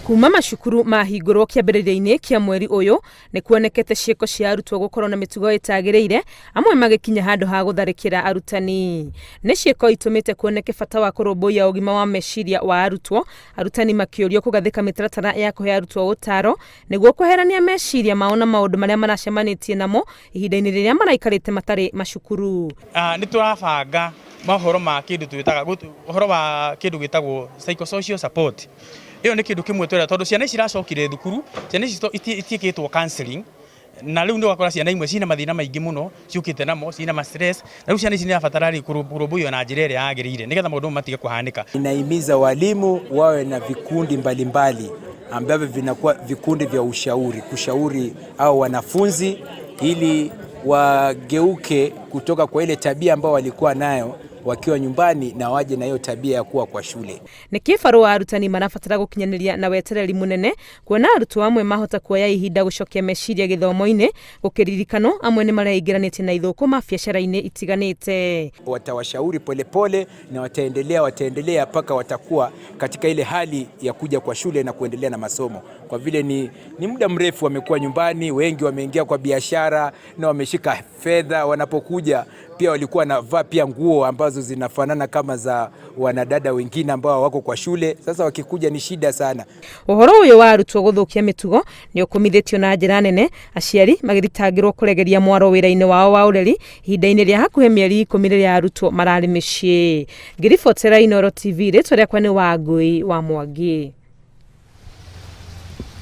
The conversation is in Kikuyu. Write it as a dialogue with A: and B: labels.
A: Kuma macukuru mahingũrwo kĩambĩrĩria-inĩ kĩa mweri ũyũ, nĩ kuonekete ciĩko cia arutwo gũkorwo na mĩtugo ĩtagĩrĩire, amwe magĩkinya handũ ha gũtharĩkĩra arutani. Nĩ ciĩko itũmĩte kuoneke bata wa kũrũmbũiya ũgima wa meciria wa arutwo, arutani makĩũrio kũgathĩka mĩtaratara ya kũhe arutwo ũtaaro nĩguo kweherania meciria mao na maũndũ marĩa maracemanĩtie namo ihinda-inĩ rĩrĩa maraikarĩte matarĩ macukuru.
B: Nĩ tũrabanga mohoro ma kĩndũ twĩtaga ũhoro wa kĩndũ gĩtagwo psychosocial support. Ĩyo nĩ kĩndũ kĩmwe tũrera tondũ ciana ici iracokire thukuru, ciana ici itiĩkĩtwo counseling na rĩu nĩ ũgakora ciana imwe ciĩna mathĩna maingĩ mũno ciũkĩte namo, ciĩna ma stress, na rĩu ciana ici nĩ irabatara rĩu kũrũmbũiyo na njĩra ĩrĩa yagĩrĩire nĩgetha maũndũ mau matige kũhanĩka.
C: Ninahimiza walimu wawe na vikundi mbalimbali ambavyo vinakuwa vikundi vya ushauri, kushauri au wanafunzi ili wageuke kutoka kwa ile tabia ambayo walikuwa nayo wakiwa nyumbani na waje na hiyo tabia ya kuwa kwa shule.
A: Nĩ kĩbarũa arutani marabatara gũkinyanĩria na wetereri mũnene kuona arutwo amwe mahota kuoya ihinda gũcokia meciria gĩthomo-inĩ gũkĩririkanwo amwe nĩ mareingĩranĩtie na ithũkũ mabiacara-inĩ itiganĩte.
C: Watawashauri polepole na wataendelea wataendelea mpaka watakuwa katika ile hali ya kuja kwa shule na kuendelea na masomo, kwa vile ni muda mrefu wamekuwa nyumbani, wengi wameingia kwa biashara na wameshika fedha. Wanapokuja pia walikuwa wanavaa pia nguo ambazo zinafanana kama za wanadada wengine ambao wako kwa shule. Sasa wakikuja ni shida sana.
A: Ũhoro ũyũ wa arutwo gũthũkia mĩtugo nĩ ũkũmithĩtio na njĩra nene, aciari magĩthitangĩrwo kũregeria mwaro wĩra-inĩ wao wa ũreri ihinda-inĩ rĩa hakuhĩ mĩeri 10 rĩrĩa arutwo mararĩ mĩciĩ. Ngĩribotera Inooro TV, rĩtwa rĩakwa nĩ Wangũi wa Mwangi.